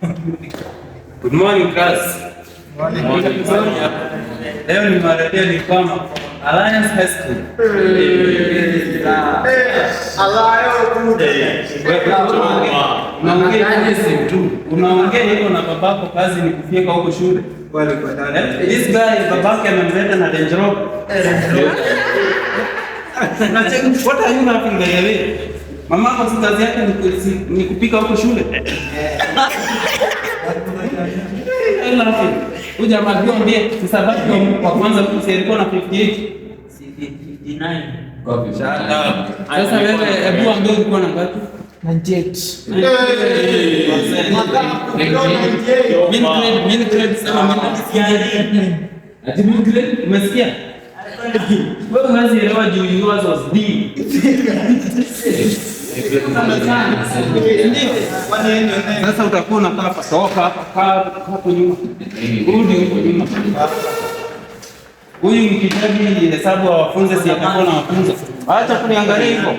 Good morning, class. Morning. Leo nimewaletea diploma from Alliance High School. Wewe unaongea hivyo na babako kazi ni kufyeka huko shule. Eh, this guy, babake amemleta na Range Rover. Na check, what are you laughing, by the way? Mamako si kazi yake ni kupika huko shule? Are you laughing? Huyu jamaa akiambia sasa bado wa kwanza huko, si alikuwa na 58? 59. Sasa wewe hebu ambie, ulikuwa na ngapi? 98. Mil grade, mil grade, sema mil grade. Ati mil grade, umesikia? Wewe huwezi elewa juu yours was D. Ndio. Sasa utakuwa unakaa hapa, toka hapa, kaa hapo nyuma. Rudi huko nyuma. Huyu mkitaji hesabu awafunze, si atakuwa na wafunza. Acha kuniangalia hivyo.